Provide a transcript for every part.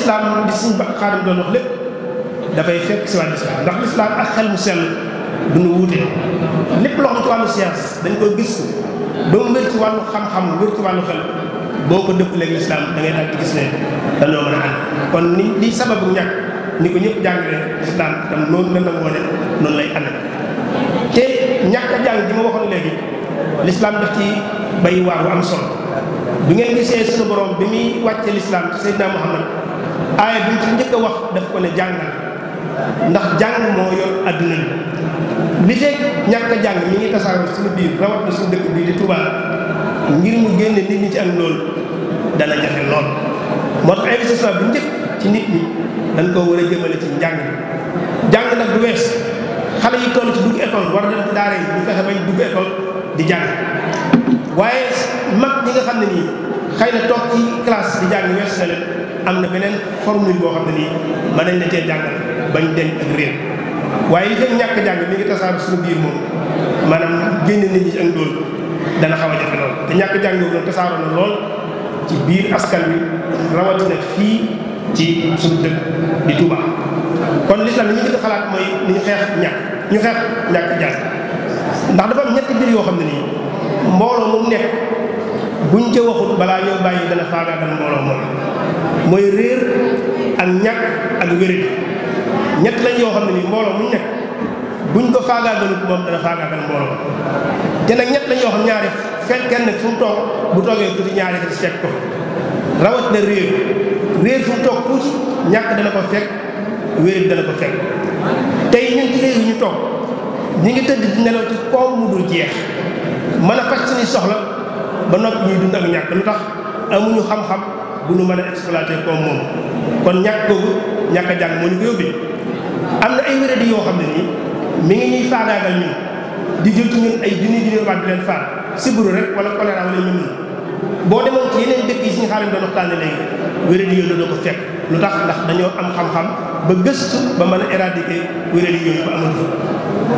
lislaam di suñ Xaadim doon wax lépp dafay fekk si wàllu lislaam ndax lislaam ak xel mu sell du nu wuute lépp loo xam ci wàllu science dañ koy gëstu ba mu wér ci wàllu xam-xam wér ci wàllu xel boo ko dëppalee lislaam da ngay daal di gis ne dañoo mën a ànd kon ni li sababu ñàkk ni ko ñëpp jàngale lislaam tam noonu la nangoo ne noonu lay ànd te ñàkk a jàng ji ma waxoon léegi lislaam daf ci bay waar bu am solo bu ngeen gisee suñu borom bi muy wàcce lislaam ci Seydina Muhammad aaya bi mu ci njëkk a wax daf ko ne jàngal ndax jàng moo yor adduna bi li fekk ñàkk a jàng mi ngi tasaaroo suñu biir rawat na suñu dëkk bii di Touba ngir mu génne nit ñi ci ak loolu dana jafe lool moo tax investissement bu njëkk ci nit ñi dañ koo war a jëmale ci njàng jàng nag du wees xale yi toll ci dugg école war a dem ci daara yi ñu fexe bañ dugg école di jàng waaye mag ñi nga xam ne nii xëy na toog ci classe di jàng wees na leen am na beneen formule boo xam ne nii mën nañ la cee jàngal bañ deñ ak réer waaye li fekk ñàkk jàng mi ngi tasaaroo suñu biir moom maanaam génne nit ñi ci ak ndóol dana xaw a jafe lool te ñàkk jàng boobu tasaaroo na lool ci biir askan wi rawatina fii ci suñu dëkk di Touba kon lislaam li ñu gën a xalaat mooy ni ñu xeex ñàkk jàng ndax dafa am ñetti mbir yoo xam ne nii mbooloo mu nekk buñ ca waxul balaa ñoo bàyyi dana faagaagal mbooloo moom mooy réer ak ñàkk ak wéradi ñett lañ yoo xam ne nii mbooloo mu nekk buñ ko faagaagalut moom dana faagaagal mbooloo te nag ñett lañ yoo xam ñaari fekk kenn fu mu toog bu toogee tuuti ñaari ko fekk ko rawat na réer fu mu toog tuuti ñàkk dana ko fekk wéradi dana ko fekk tey ñun ci réew yi ñu toog ñi ngi tëdd di nelaw ci koom mu dul jeex mën a faj suñuy soxla ba noppi ñuy dund ak ñàkk lu tax amuñu xam-xam bu ñu mën a exploité koom moom kon ñàkk googu ñàkk a jàng moo ñu ko yóbbee am na ay wéradi yoo xam ne nii mi ngi ñuy faagaagal ñun di jël ci ñun ay junni waat di leen faat sibbiru rek wala choléra wala ñu mën boo demoon ci yeneen dëkk yi suñu xaalis doon waxtaane léegi wéradi yooyu doo ko fekk lu tax ndax dañoo am xam-xam ba gëstu ba mën a éradiquer wéradi yooyu ba amul fa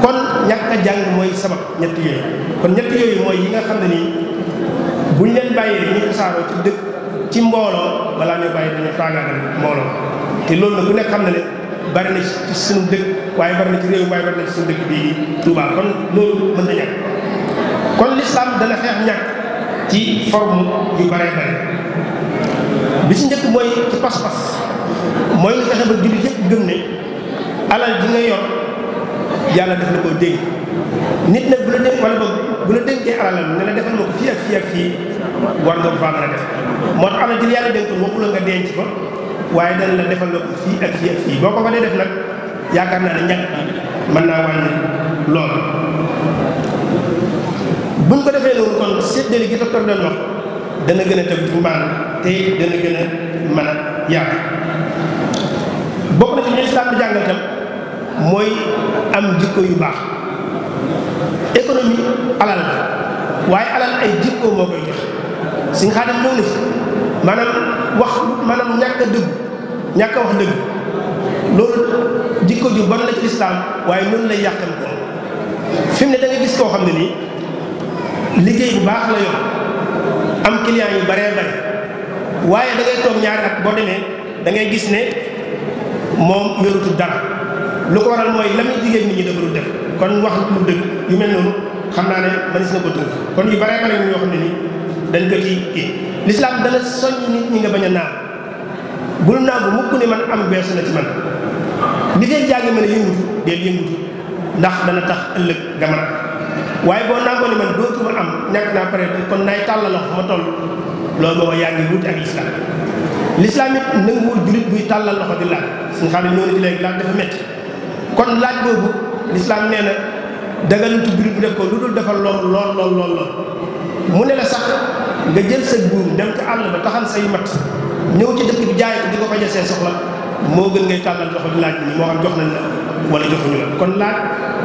kon ñàkk a jàng mooy sabab ñett yooyu kon ñett yooyu mooy yi nga xam ne nii buñ leen bàyyee ñu tasaaroo ci dëkk ci mbooloo balaa ñu bàyyi dañu faagaagal mbooloo te loolu nag ku nekk xam na ne bari na ci suñu dëkk waaye bari na ci réew waaye bari na ci suñu dëkk bii Touba kon loolu mën na ñàkk kon l'islam dana xeex ñàkk ci forme yu baree bari bi ci njëkk mooy ci pas-pas mooy nga fexe ba jullit yëpp gëm ne alal ji nga yor yàlla def na ko dénk nit nag bu la dénk wala boog bu la dénkee alalam ne la defal ma ko fii ak fii ak fii war nga ko faa mën a def moo tax alal ji yàlla dénk waxu la nga denc ko waaye dana la defal ma ko fii ak fii ak fii boo ko fa dee def nag yaakaar naa ne ñàkk mën naa wàññi lool buñ ko defee loolu kon séddale gi docteur doon wax dana gën a tegu ci mbaan te dana gën a mën a yaatu bokk na ci ñu islam bi jàngal tam mooy am jikko yu baax économie alal la waaye alal ay jikko moo koy jox suñ Xaadim ñëw na fi maanaam ñàkk a dëgg ñàkk a wax dëgg loolu jikko ju bon la ci lislaam waaye noonu lay yàqal ko fi mu ne da nga gis koo xam ne nii liggéey bu baax la yor am client yu baree bare waaye da ngay toog ñaari at boo demee da ngay gis ne moom yorutul dara lu ko waral mooy la muy jigéen nit ñi dafa dul def kon wax lu dëgg yu mel noonu xam naa ne mënees na ko tënk kon yu baree bare yoo xam ne nii dañ ko ci kii lislaam dana soññ nit ñi nga bañ a naan bul naan bu mukk ne man am beesu na ci man li fee jàng mën a yëngutu deel yëngutu ndax dana tax ëllëg nga mën a waaye boo nangoo ne man dootuma am ñàkk naa pare kon naay tàllal loxo ma toll loolu booba yaa ngi wuti ak lislaam lislaam it nanguwul julit buy tàllal loxo di laaj suñu xam ne ñoo ne ci léegi laaj dafa métti kon laaj boobu lislaam nee na dagalutu julit bu def ko lu dul defal lool mu ne la sax nga jël sa buum dem ci àll ba taxal say mat ñëw ci dëkk bi jaay ko di ko faje seen soxla moo gën ngay tàllal loxo di laaj bi moo xam jox nañ la wala joxuñu la kon laaj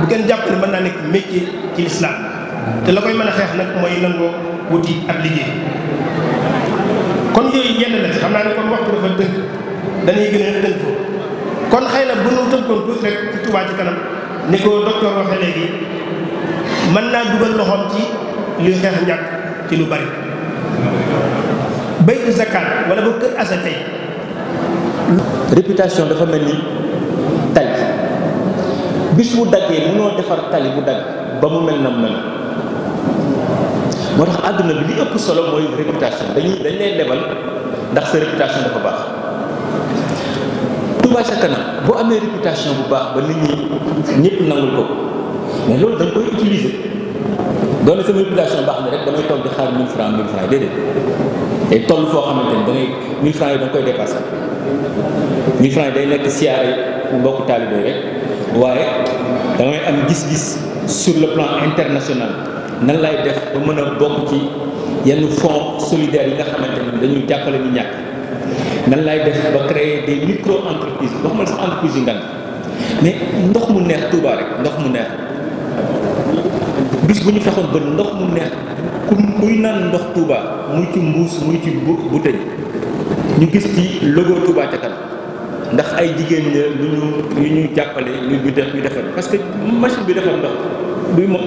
bu kenn jàpp ne mën naa nekk métier ci lislaam te la koy mën a xeex nag mooy nangoo wuti ab liggéey kon yooyu yenn la ci xam naa ne kon waxtu dafa tënk dañuy gën a tënk foofu kon xëy na bu ñu tënkoon tuuti rek ci Touba ci kanam ni ko docteur waxee léegi mën naa dugal loxoom ci luy xeex ñàkk ci lu bari baytu zakat wala ba kër asaka yi réputation dafa mel ni tali bis bu daggee mënoo defar tali bu dagg ba mu mel na mel moo tax àdduna bi li ëpp solo mooy réputation dañ lay lebal ndax sa réputation dafa baax. Touba ca kanam boo amee réputation bu baax ba nit ñi ñëpp nangul ko mais loolu da nga koy utiliser doon na sama réputation baax na rek damay toog di xaar 1000 francs déedéet te toll foo xamante ni da ngay 1000 francs yi da nga koy dépassé 1000 francs yi day nekk siyaare mbokku taalibe rek waaye damay am gis-gis sur le plan international nan lay def ba mën a bokk ci yenn fonds solidaires yi nga xamante ni dañuy jàppale ñu ñàkk. nan lay def ba créer des micro entreprises waxuma sax entreprise yu ngan mais ndox mu neex Touba rek ndox mu neex bis bu ñu fexoon ba ndox mu neex kuy naan ndox Touba muy ci mbuus muy ci bouteille ñu gis ci logo Touba ca kanam ndax ay jigéen ña yu ñu jàppale ñu defar parce que machine bi defar ndox buy mo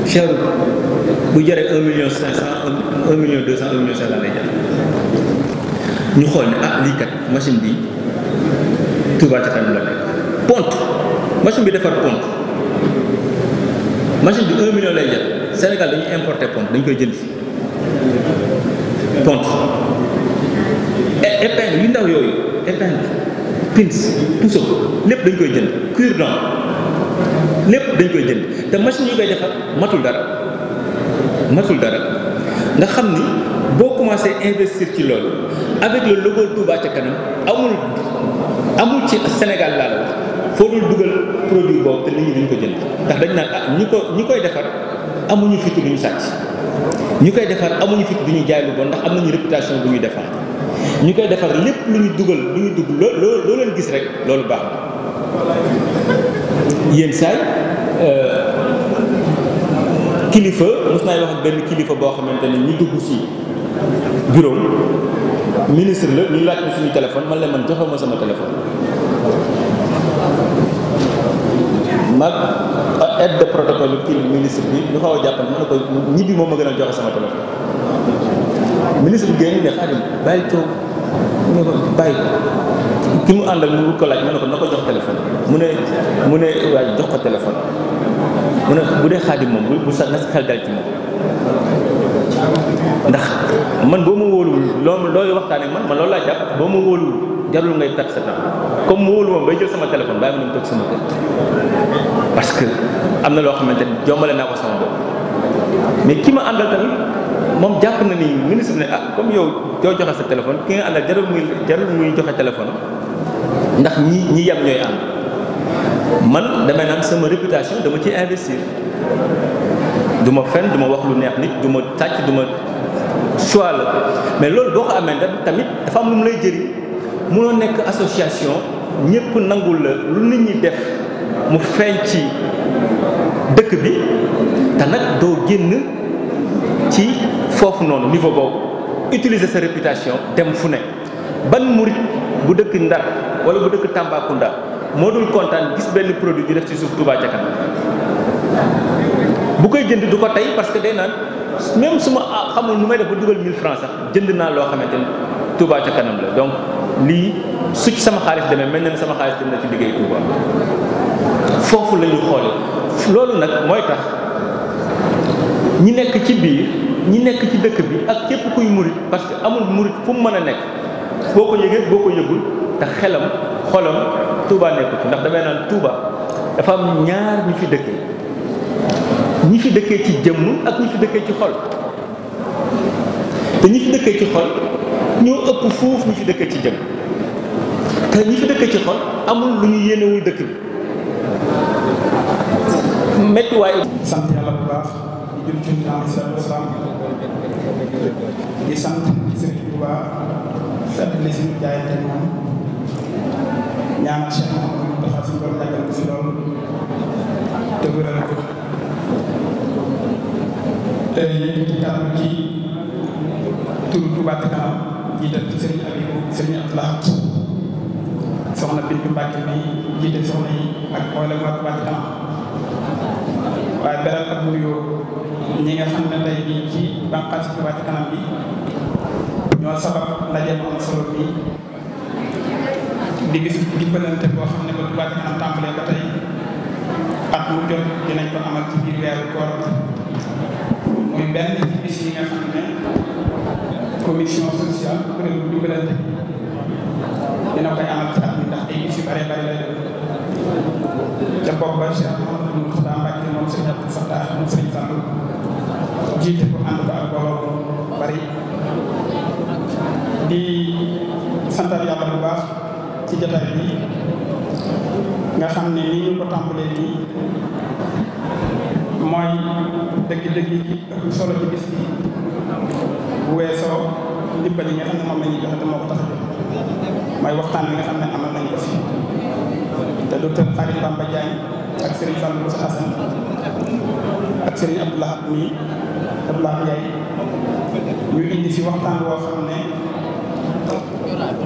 cherul bu jëree 1,5 million 1,2 million 1,5 million lay jar ñu xool ne lii kat machine bi Touba ca kanam la nekk ponte machine bi defar ponte machine bi 1 million lay jar Sénégal dañuy importer ponte dañ koy jënd ponte épingle yu ndaw yooyu épingle pins tout ça lépp dañ koy jënd cure-dent lépp dañ koy jënd te machine yu koy defar matul dara nga xam ni boo commencé investir ci loolu avec le logo Touba ca kanam amul ci Sénégal laa la wax foo dul dugal produit boobu te nit ñi duñ ko jënd ndax dañ naan ñi koy defar amuñu fit duñu sàcc ñi koy defar amuñu fit duñu jaay lu bon ndax am nañu réputation bu ñuy defar ñi koy defar lépp lu ñu dugg loo leen gis rek loolu baax na yéen saay kilifa mos naay wax ak benn kilifa boo xamante ne ñu dugg ci bureau ministre la ñu laaj ko suñu téléphone man la man joxe ma sama téléphone mag aide de protocole kii ministre bi ñu xaw a jàppal ma ne ko ñibbi moom ma gën a joxe sama téléphone ministre bi génn ne Xaadim bàyyi toog mu ne ko bàyyi ko ki mu àndal mu wut ko laaj ma ne ko na ko jox téléphone mu ne waaye jox ko téléphone mu ne bu dee Xaadim moom bu sa na sa xel dal ci moom ndax man boo ma wóoluwul looy waxtaanee man loolu laa jàpp boo ma wóoluwul jarul ngay perte sa temps comme mu wóolu moom bay jël sama téléphone bàyyi ma dem toog sama kër parce que am na loo xamante ni jombale naa ko sama bopp mais ki ma àndal tamit moom jàpp na ni ministre ne comme yow doo joxe sa téléphone ki nga àndal jarul muy joxe téléphone ndax ñi yem ñooy ànd man damay naan sama réputation dama ciy investir du ma fen du ma wax lu neex nit du ma sàcc du ma choix la mais loolu boo ko amee tamit dafa am lu mu lay jëriñ mënoo nekk association ñëpp nangul la lu nit ñi def mu feeñ ci dëkk bi te nag doo génn ci foofu noonu niveau boobu utiliser sa réputation dem fu ne ban murit bu dëkk Ndar wala bu dëkk Tambacounda moo dul kontaan gis benn produit ñu def ci suuf Touba ca kanam bu koy jënd du ko tey parce que day naan même su ma xamul nu may def ba dugal 1000 francs sax jënd naa loo xamante ni Touba ca kanam la donc lii su ci sama xaalis demee mel na ne sama xaalis dem na ci liggéey Touba foofu la ñu xoole loolu nag mooy tax ñi nekk ci biir ñi nekk ci dëkk bi ak képp kuy murit parce que amul murit fu mu mën a nekk boo ko yëgee boo ko yëgul te xelam xolam Touba nekku ci ndax damay naan Touba dafa am ñaar ñi fi dëkkee ci jëmm ak ñi fi dëkkee ci xol te ñi fi dëkkee ci xol ñoo ëpp fuuf ñi fi dëkkee ci jëmm te ñi fi dëkkee ci xol amul lu ñu yéenewul dëkk bi métti waaye sant yàlla bu baax di jëm ci alayhi salaatu wasalaam di sant Sëriñ Touba fàttali suñu jaayante moom ñaanal Cheikh Mouhamadou Moustapha suñu borom yàggal ko si loolu te wéral ko te yëkkati kàddu ci turu Touba ca kanam jiital ci Sëriñ Abibou Sëriñ Abdoulaye soxna Bintu Mbàkke bi jiite soxna yi ak mboolem waa Touba ca kanam waaye beral ak nuyoo ñi nga xam ne tey jii ci bànqaas Touba ca kanam bi ñoo sabab ndaje mu am solo bi di bis dimbalante boo xam ne ba Touba Ca Kanam tàmbalee ba tey at mu jot dinañ ko amal ci biir weeru koor muy benn ci bis yi nga xam ne commission sociale kuréelu dimbalante bi dina koy amal ci at mi ndax ay bis yu bare bare lay doon ca bopp ba Cheikh Mouhamadou Moustapha Mbacké moom sëñ Abdou Fattah moom sëñ Fallou jiite ko ànd ko ak mbooloo bu bari di santal yàlla bu baax ci jotaay bi nga xam ne ni ñu ko tàmbalee nii mooy dëgg-dëgg yi ëpp solo ci bis bi bu weesoo ndimbal yi nga xam ne moom la ñuy joxe te moo ko tax a jóg mooy waxtaan bi nga xam ne amal nañ ko fi te docteur Khadim Bamba Diagne ak Serigne Fallou Moussa Assane ak Serigne Abdoulaye mii Abdoulaye Ndiaye ñu indi fi waxtaan boo xam ne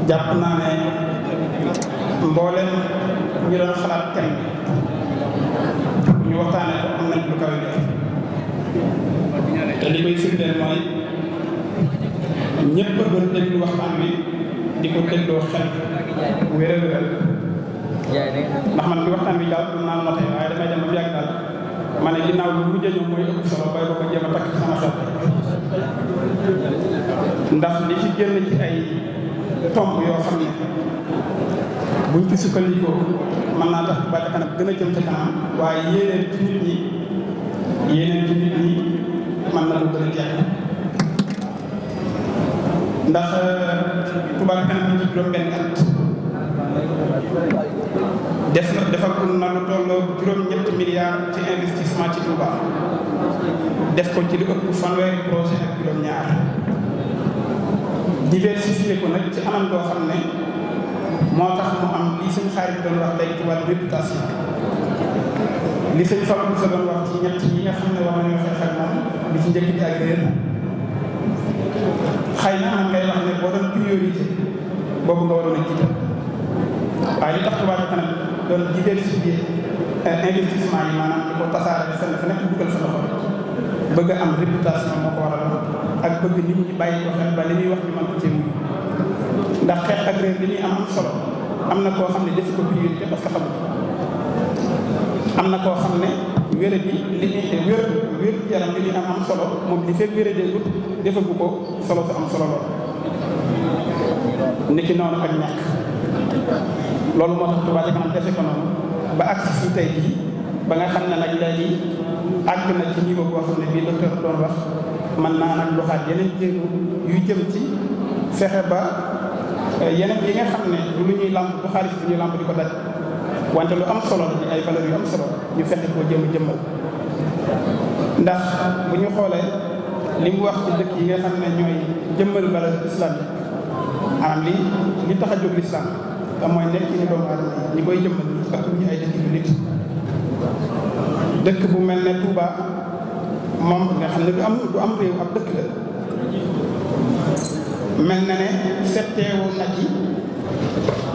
jàpp naa ne mboolem ñu doon xalaat thème bi ñu waxtaanee ko am nañ lu kawe def te li koy firndeel mooy ñëpp a doon déglu waxtaan bi di ko dégloo xel wér-wér ndax man bi waxtaan bi jàll du naan noté waaye damay dem ba yàgg daal ma ne ginnaaw lu mujj ñëw mooy ëpp solo bay ba ko jéem a takk ci sama xel ndax li ci génn ci ay tomb yoo xam ne buñ ci sukkandikoo mën naa tax Touba Ca Kanam gën a jëm ca kanam waaye yéeneen ci nit ñi mën na ko gën a jekk ndax Touba Ca Kanam ñu juróom benn at defagul na lu tolloo juróom-ñetti milliards ci investissement ci Touba def ko ci lu ëpp fanweeri projet ak juróom-ñaar diversifié ko nag ci anam goo xam ne moo tax mu am li suñ xarit doon wax léegi ci wàllu réputation li sëñ Fallou sa doon wax ci ñett yi nga xam ne war nañoo xeex ak moom li ci njëkk bi ak réer xëy na am ngay wax ne boo doon priorité boobu nga waroon a jiital waaye li tax Touba Ca Kanam doon diversifié investissement yi maanaam di ko tasaare fenn fu nekk dugal sa loxo bëgg am réputation moo ko waral ak bëgg nit ñi bàyyi ko xel ba li muy wax ñu mën ko cee wuyu ndax xeex ak réer li ñuy am solo am na koo xam ne def ko priorité parce que xamul am na koo xam ne wére bi li ñuy wér yaram li ñuy am solo moom li fekk wére dee defagu ko solo su am solo lool niki noonu ak ñàkk loolu moo tax Touba Ca Kanam defe ko noonu ba agsi si tey jii ba nga xam ne nag léegi àgg na ci niveau boo xam ne bii docteur doon wax mën naa nag doxaat yeneen jéego yuy jëm ci fexe ba yeneen yi nga xam ne du lu ñuy lamb du xaalis bu ñuy lamb di ko daj wante lu am solo la di ay valeurs yu am solo ñu fexe koo jëm a jëmmal ndax bu ñu xoolee li mu wax ci dëkk yi nga xam ne ñooy jëmmal valeur islamique maanaam li tax a jóg l'islam te mooy nekk ci doomu aadama ñi koy jëmmal ak ñu ay dëkk yu nit dëkk bu mel ne Touba moom nga xam ne du am réew ab dëkk la mel na ne setteewu na ci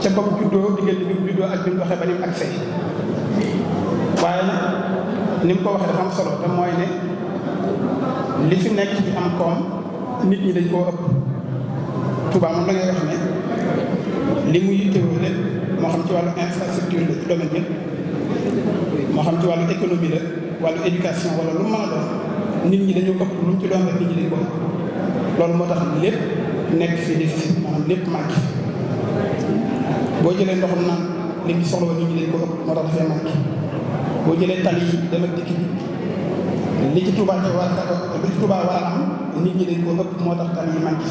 ca ba mu juddoo diggante bi mu juddoo ak bi mu doxee ba ni mu agsee waaye nag ni mu ko waxee dafa am solo te mooy ne li fi nekk ci am koom nit ñi dañ koo ëpp Touba moom la ngay wax ne li mu yittewoo lépp moo xam ci wàllu infrastructure la ci domaine bi moo xam ci wàllu économie la wàllu éducation wala lu mën a doon nit ñi dañoo ëpp lu mu ci doon rek nit ñi dañ ko ëpp loolu moo tax lépp nekk fi déficit maanaam lépp manqué boo jëlee ndoxum naan li ngi soxla woon nit ñi dañ ko ëpp moo tax dafay manqué boo jëlee tali yi dem ak dikk bi li ci Touba war a am nit ñi dañ ko ëpp moo tax tali yi manqué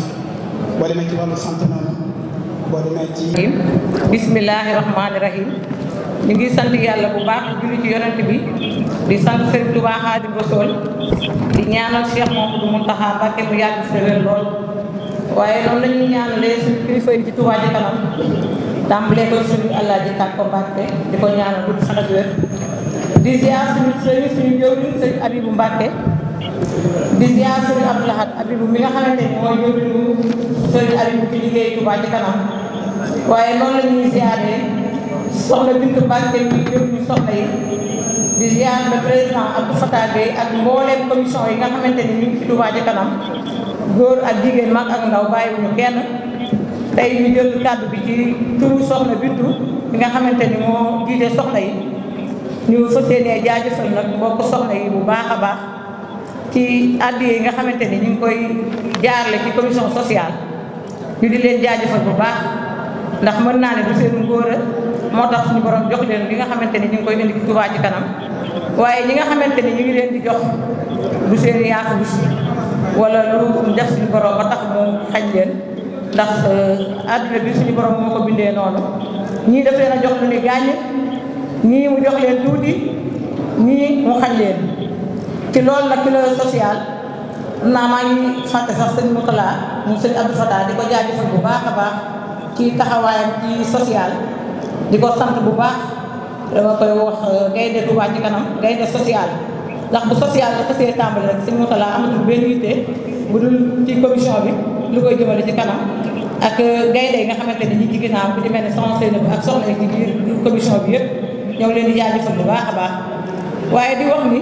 boo demee ci wàllu santé noonu boo demee ci bismillahi rahmaani rahim ñu ngi sant yàlla bu baax julli ci yonent bi di sant Serigne Touba Xaadimu Rasuul di ñaanal Cheikh Mouhamadou Mountakha Mbacké mu yàgg fi wér lool waaye noonu la ñuy ñaanalee suñu kilifa yi ci Touba Ca Kanam tàmbalee ko suñu Alaaji Kàkko Mbacké di ko ñaanal gudd fan ak wér di ziar suñu jëwriñ Serigne Abibou Mbacké di ziar Serigne Abdou Lahad Abibou mi nga xamante ni mooy jëwriñu Serigne Abibou ki liggéey Touba Ca Kanam waaye noonu la ñuy ziaree soxna Bintu Mbacké mi jëwriñu soxna yi di ziar le président Abdou Fatah Gueye ak mbooleem commission yi nga xamante ni ñu ngi ci Touba Ca Kanam góor ak jigéen mag ak ndaw bàyyiwuñu kenn tey ñu jël kàddu bi ci turu soxna Bintu bi nga xamante ni moo jiite soxna yi ñu fas yéenee jaajëfal nag mbokk soxna yi bu baax a baax ci àddiya yi nga xamante ni ñu ngi koy jaarle ci commission sociale ñu di leen jaajëfal bu baax ndax mën naa ne du seen ngóor moo tax suñu borom jox leen li nga xamante ni ñu ngi koy indi ci Touba ci kanam waaye ñi nga xamante ni ñu ngi leen di jox du seen yaafu bis wala lu def suñu borom ba tax mu xañ leen ndax àdduna bi suñu borom moo ko bindee noonu ñii daf leen a jox lu ni gàññ ñii mu jox leen tuuti ñii mu xañ leen ci loolu nag ci la social naa maa ngi fàtte sax sëñ Moutala mu sëñ Abdou Fatah di ko jaajëfal bu baax a baax ci taxawaayam ci social di ko sant bu baax dama koy wax gaynde Touba ci kanam gaynde social ndax bu social dafa see tàmbali rek sëñ Moutala amatul benn yitte bu dul ci commission bi lu koy jëmale ci kanam ak gaynde yi nga xamante ni ñi ci ginnaaw bi di mel ne soxna Seynabou ak soxna yi ci biir commission bi yëpp ñoo ngi leen di jaajëfal bu baax a baax waaye di wax ni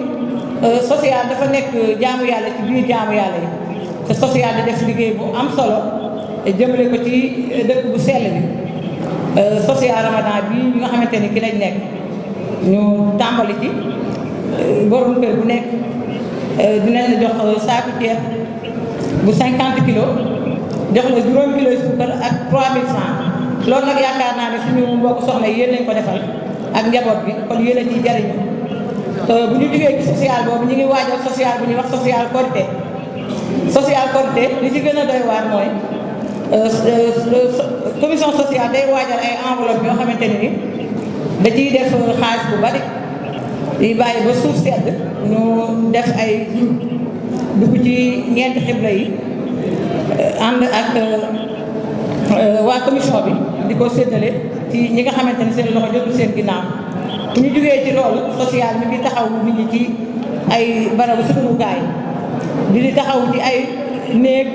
social dafa nekk jaamu yàlla ci biir jaamu yàlla yi te social di def liggéey bu am solo jëmale ko ci dëkk bu sell bi social ramadan bi ñi nga xamante ni ki lañ nekk ñu tàmbali ci borom kër bu nekk dinañ la jox saaku ceeb bu 50 kilos jox la juróomi kilos suukar ak 3000 francs loolu nag yaakaar naa ne suñu mbokk soxna yi yéen lañ ko defal ak njaboot bi kon yéen a ciy jariñu bu ñu jógee ci social boobu ñu ngi waajal social bu ñuy wax social Korité social Korité li ci gën a doy waar mooy commission sociale day waajal ay enveloppe yoo xamante ne ni da ciy def xaalis bu bari di bàyyi ba suuf sedd ñu def ay dugg ci ñeenti xibla yi ànd ak waa commission bi di ko séddale ci ñi nga xamante ni seen loxo jotul seen ginnaaw bu ñu jógee ci loolu social mi ngi taxaw nit ñi ci ay barabu suturukaay di taxaw ci ay néeg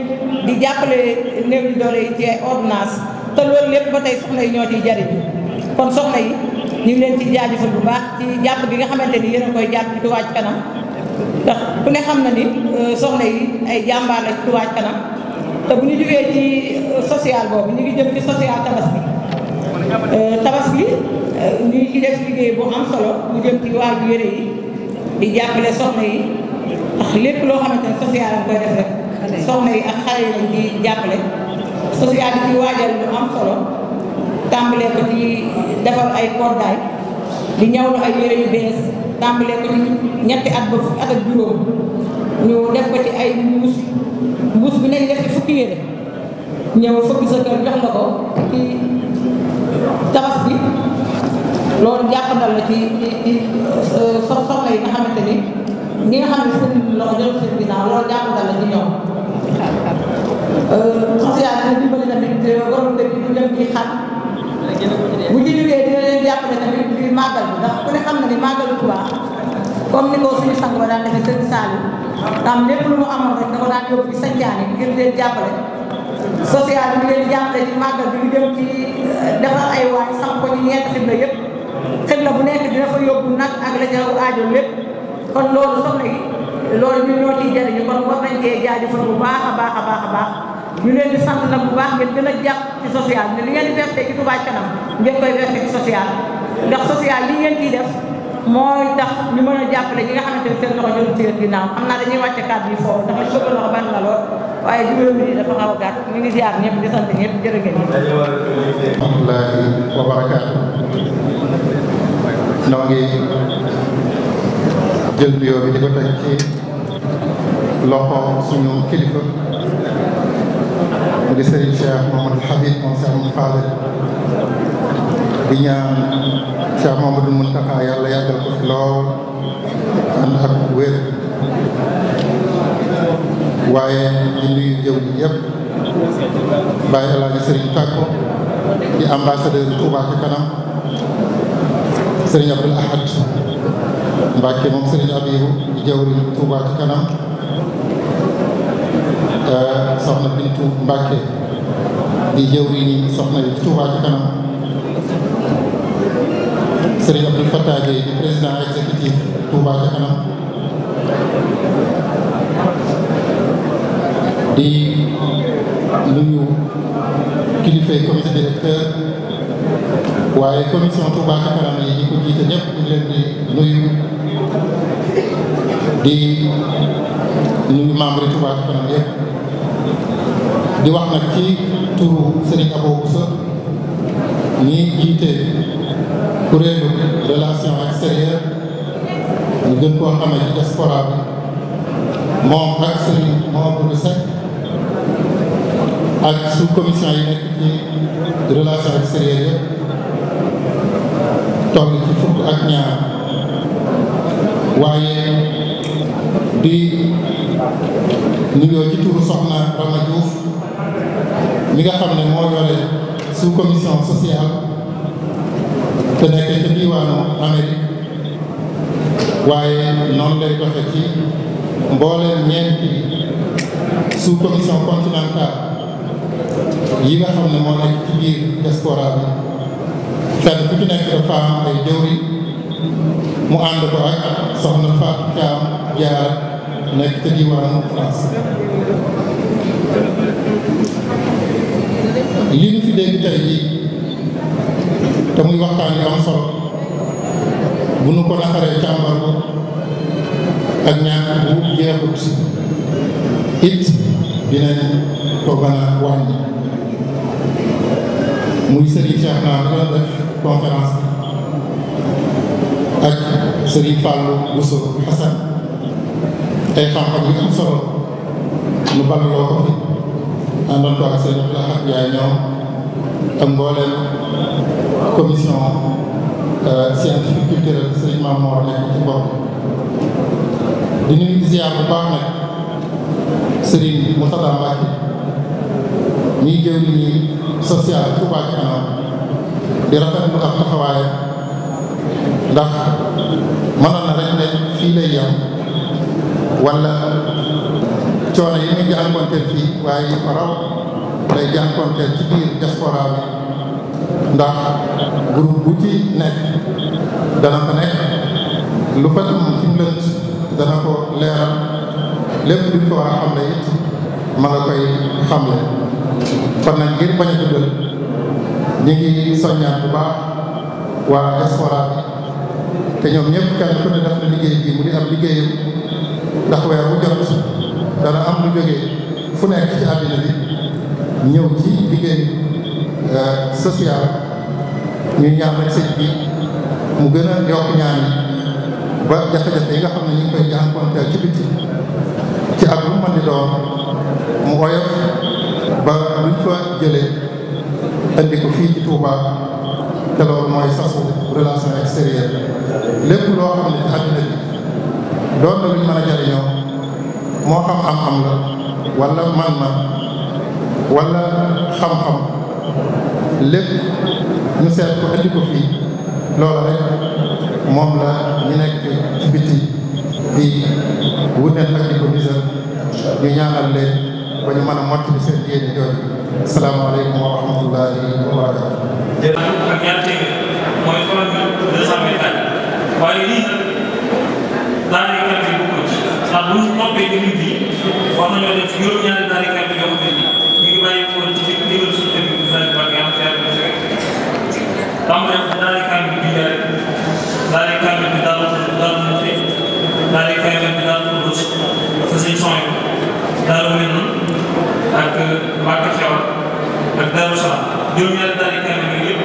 di jàppale néew di doole yi ci ay ordonnance te loolu lépp ba tey soxna yi ñoo ciy jariñu kon soxna yi ñu ngi leen ci jaajëfal bu baax ci jàpp gi nga xamante ni yéen a koy jàpp ci Touba ci kanam ndax ku ne xam na ni soxna yi ay jàmbaar la ci Touba ci kanam te bu ñu jógee ci social boobu ñu ngi jëm ci social tabaski tabaski ñu ngi ci def liggéey bu am solo mu jëm ci wàllu yére yi di jàppale soxna yi ndax lépp loo xamante ne social am koy def rek soxna yi ak xale yi lañ ci jàppale social bi ci waajal lu am solo tàmbalee ko ci defar ay kordaay di ñawlu ay yére yu bees tàmbalee ko ci ñetti at ba fukki at ak juróom ñu def ko ci ay mbuus bi nañ def ci fukki yére ñëw fukki sa kër jox la ko ci tabaski loolu jàppandal la ci soxna yi nga xamante ni ñi nga xam ne seen loxo jël seen ginnaaw loolu jàppandal la ci ñoom social dina dimbali tamit borom kër yi bu dem ci xat bu ci jógee dina leen jàppale tamit ci màggal bi ndax ku ne xam na ni màggalu Tuubaa comme ni ko suñu sang ba daan defee sëñ Saliou tam lépp lu mu amoon rek da ko daan yóbbu ci sancaani ngir leen jàppale social bi leen jàppale ci màggal bi ñu dem ci defar ay waañ sax ko ci ñeenti xibla yëpp xibla bu nekk dina fa yóbbu nag ak la ca aajo lépp kon loolu soxna yi loolu ñun ñoo ciy jariñu kon war nañ cee jaajëfal bu baax a baax a baax a baax ñu leen di sant nag bu baax ngeen gën a jàpp ci social ne li ngeen di versé ci Touba ci kanam ngeen koy versé ci social ndax social li ngeen ciy def mooy tax ñu mën a jàppale ñi nga xamante ne seen loxo jël ci ginnaaw xam naa dañuy wàcce kàddu yi foofu ndax li bëgg loxo bari na lool waaye juróomi yi dafa xaw a gàtt ñu ngi ziar ñëpp di sant ñëpp jërë ngeen ñëpp. rahmatullahi wa barakaatu. noo ngi jël nuyoo bi di ko teg ci loxo suñu kilifa mu di Serigne Cheikh Mamadou Habib moom Cheikh Mamadou Fadel di ñaan Cheikh Mamadou Mountakha yàlla yàggal ko fi lool ànd ak wér waaye di nuyu jëw ji yëpp Baye El Hadji Serigne Tako di ambassadeur Touba ci kanam Serigne Abdoul Ahad Mbacke moom Serigne Abibou di jawriñ Touba ci kanam soxna Bintu Mbacke di jawriñ soxna yi Touba ci kanam Serigne Abdoul Fattah Gueye di président exécutif Touba ci kanam di nuyu kilifay comité directeur waaye commission Touba Ca Kanam yi ñi ko jiite ñëpp ñu leen di nuyu membre yi Touba Ca Kanam yëpp di wax nag ci turu Serigne Abo Bousso ñi jiite kuréelu relation extérieure ñu gën koo xamee ci diaspora bi moom ak Serigne Mamadou Seck ak sous commission yi nekk ci relation extérieure yëpp toll ci fukk ak ñaar waaye di nuyoo ci turu soxna Rama Diouf mi nga xam ne moo yore sous commission sociale te nekk ca diwaanu Amérique waaye noonu lay doxe ci mbooleem ñeenti sous commission continentale yi nga xam ne moo nekk ci biir diaspora bi fenn fu ci nekk dafa am ay jëwri mu ànd ko ak soxna Fatou Thiam Diarra nekk ca diwaanu France. li ñu fi dégg tey jii te muy waxtaan yu am solo bu nu ko naxaree càmbar ko ak ñàkk bu jeexut it dinañ ko gën a wàññi muy Serigne Cheikh naa bi doon def conférence ak Serigne Fallou Bousso Hassan ay xam-xam yu am solo nu ballaloo ko fi àndoon ko ak seen ak yaay ñoom ak mbooleem commission scientifique culturelle Serigne Mame Mor nekk ci bopp di nuyu ziar bu baax nag Serigne Mourtada Mbacké ñiy jëwri ñi social Touba Ca Kanam di rafetlu ak taxawaayam ndax mënoon na rek ne fii lay yam wala coono yi muy jànkonteel fii waaye yi ko raw lay jànkonteel ci biir diaspora bi ndax groupe bu ci nekk dana fa nekk lu fa am ci lënt dana ko leeral lépp luñ ko war a xamle it ma nga koy xamle kon nag ngir bañ a dugal ñu ngi soññaat bu baax waa diaspora bi te ñoom ñëpp kenn ku ne def na liggéey bi mu di am liggéeyam ndax weer bu jot dana am lu jógee fu nekk ci àddina bi ñëw ci liggéey social ñu ñaan rek sëñ bi mu gën a yokk ñaan yi ba jafe-jafe yi nga xam ne ñu ngi koy jànkuwanteel ci biti ci ak lu mën di doon mu oyof ba luñ fa jëlee indi ko fii ci Touba te loolu mooy sasu relation extérieure lépp loo xam ne ci àddina bi doon na luñ mën a jariñoo moo xam am-am la wala man-man wala xam-xam lépp ñu seet ko indi ko fii loolu rek moom la ñu nekk ci biti di wuneel ak di ko misal ñu ñaanal leen ba ñu mën a mottali seen yéene jooju salaamaaleykum wa rahmatullahi wa barakatuh. jërëjëf ak ñaar téeméer mooy 3224 waaye lii nag daanaka kàddu yi bokkul ci ndax bu ñu noppee déglu bi war nañoo def ci juróom-ñaari daanaka kàddu yoo xam ne bii ñu ngi bàyyi ko ci ndigal suñu tamit bi daal di bàq yàlla si yàlla si rek. tàmbale daanaka kàddu bi jaay daanaka kàddu bi daal daal mu fi daanaka kàddu bi daal mu rus te suñ son yi daal mel noonu ak Mbacke Xewar ak Darou Salaam juróom-ñaari daanaka kàddu bi yëpp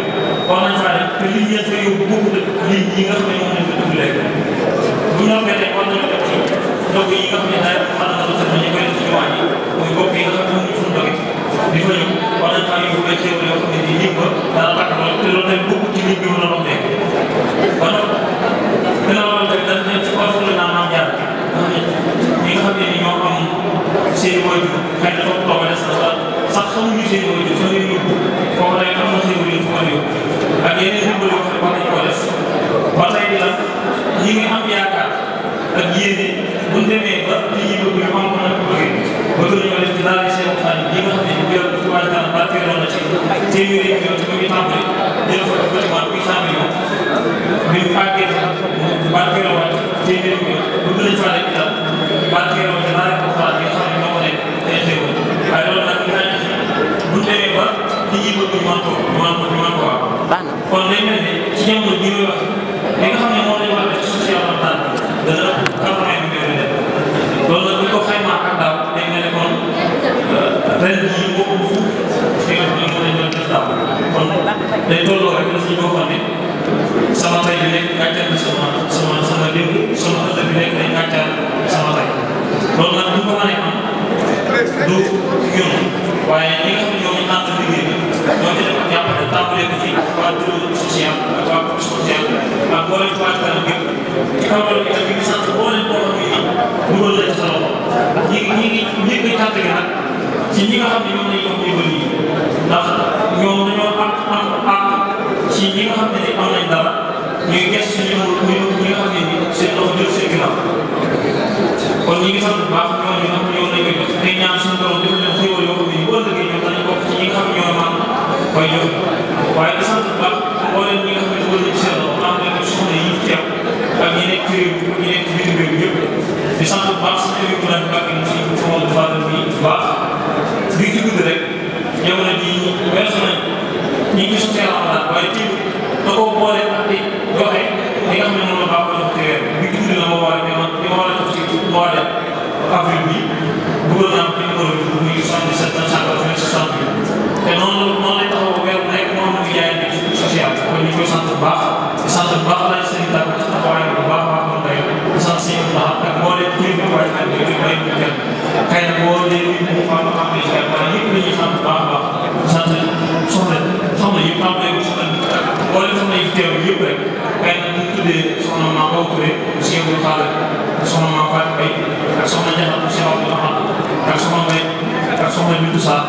war nañ faa def te lii ngeen fa yóbbu bokkut ak lii yi nga xam ne moom lañ ko tudd léegi bu ñu noppee tey war nañoo def ci ndog yi nga xam ne daal mën na ko sax ñu koy def ci waañ yi muy bopp yi nga xam ne moom ñu fu ndoge di fa ñëw war nañ faa yóbbu ay xéwal yoo xam ne nii yëpp daal tàkk lool te loolu tamit bokkut ci lii bi mën a wax léegi kon gannaaw loolu tamit dañ leen ci orphelinat naa maam jaar ñi nga xam ne ni ñoo am seen i waajur xëy na topp toog a des na sax xamuñu seen i waajur fa leen yóbbu foofu tamit am na xéwal yu fa yóbbu ak yeneen dimbal yoo xam ne war nañ koo def ba tey di la ñi ngi am yaakaar ak yéene bu ñu demee ba li ñuy bëgg ñu am ko nag bëggee bëgg nañoo def ci daal di seen xarit yi nga xam ne bu yàlla Touba Ca Kanam barkeeloon na ci téeméeri million te ba muy tàmbali jël fa bâtiment bi 100 millions bi mu àggee barkeeloo waat téeméeri million bëgg nañ faa def itam barkeeloo ci daal di ko xalaat yi nga xam ne ñoo ko nekk ay xéwal day tolloo rek la si ñoo xam ne sama tay bi nekk gàccal na sama démb sama ëllëg bi nekk day gàccal sama tay loolu nag bu ko mënee am du yoon waaye ñi nga xam ne ñoo ñu ànd liggéey bi ñoo ci def ak jàppale tàmbalee ko ci wàllu social ak wàllu social ak boole ci wàllu kanam gépp ci kaw loolu itam ñu ngi sant boole boo xam ne dugal nañ sa loxo ñi koy tànt gi nag ci ñi nga xam ne ñoom lañ jox ndimbal yi ndax ñoom dañoo am ci ñi nga xam ne am nañ dara ñuy gëstu ñi nga xam ne ni seen loxo jël seen ginnaaw kon ñi ngi sant bu baax ñooñu nga xam ne ñoom lañ koy jox tey ñaan suñu borom defal leen xéwal yoo xam ne ni bu ëllëgee ñoom dañu bokk ci ñi nga xam ne ñoo man koy jox waaye di sant bu baax mbooleem ñi nga xam ne dugal nañ seen loxo am nañ soxna yi teew ak ñi nekk ci réew ñi nekk ci biir réew yëpp di sant bu baax suñu émi bu baax ci Mouhamadou Fadal bi bu baax di ci gudd rek jamono ji weesu nañ ñi ngi suñu Ramadan waaye tiidu da koo boole ak di joxe li nga xam ne moom la baax ko jox ci weer bi ci gudd la ma war a li ma war a jox ci mois de avril bi dugal naa ko ci numéro bi muy 77 980 te noonu lay taxaw weer bu nekk moom la ñu jaay ci social kon ñu koy sant bu baax di sant bu baax laaj seen tàgg ci taxawaay bu baax baax moom day di sant seen baax ak moo leen jël bi waaye ak yooyu may ñu jël xëy na boo leen ñu xam am ni xel waaye ñëpp la ñuy sant bu baax baax sant soxna yëpp tàmbalee ko soxna ak boo leen soxna yi teew yëpp rek xëy na ñu tuddee soxna maa Awa Touré si yëngu xaaral soxna maa Fatou Faye ak soxna Diakhatou si Awa Touré ak soxna Mbaye ak soxna Bintou Sarr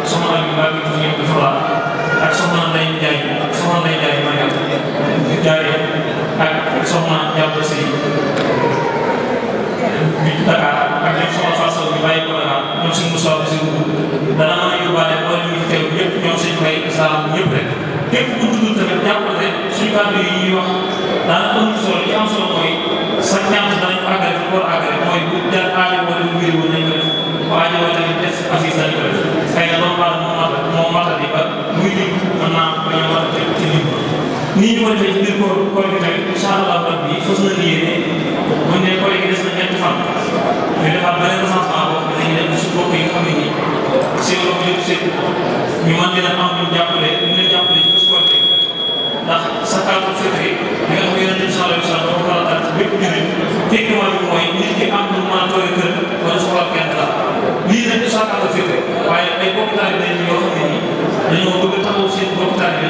soxna Aliou Mbacke si yëngu Fala ak soxna Ndeye Ndiaye Mariam Ndiaye ak soxna Diabou Seye bi Dakar ak ñoom soxna Fatou bi bàyyi ko Dakar ñoom suñu Moussa bi si dana mën a yóbbaale wala ñu teew ñëpp ñoom suñu mbay islam ñëpp rek képp ku tudd tamit jàppal ne suñu kàddu yi ñuy wax daanaka amul solo li am solo mooy sa ñaan danañ ko àggale fi war a àggale mooy bu jar aajo wala lu wér woon nañ ko def bu aajo wala tamit def affiche nañ ko def xëy na doomu aadama moo matali ba muy lim mën naa bañ a mat ci lim nii ñu ko defee ci biir koor bi tamit incha allah rabbi fas na yéene buñ ne koor gi des na ñetti fan ñu defaat beneen recensement boo xam ne dañuy dem ci mbokk yi nga xam ne nii seen loxo yëpp seet ñu mën leen a am ñu jàppale ñu leen jàppale ci bés koor bi ndax sa kàddu fitri li nga xam ne yonent bi sallallahu alayhi wa sallam dafa farataal ci bépp jullit tekkiwaay bi mooy nit ki am lu mën a toog kër wala soxla kenn dara lii nag du sa kàddu fitri waaye ay bokk taalibe yoo xam ne nii dañoo bëgg taxaw seen bokk taalibe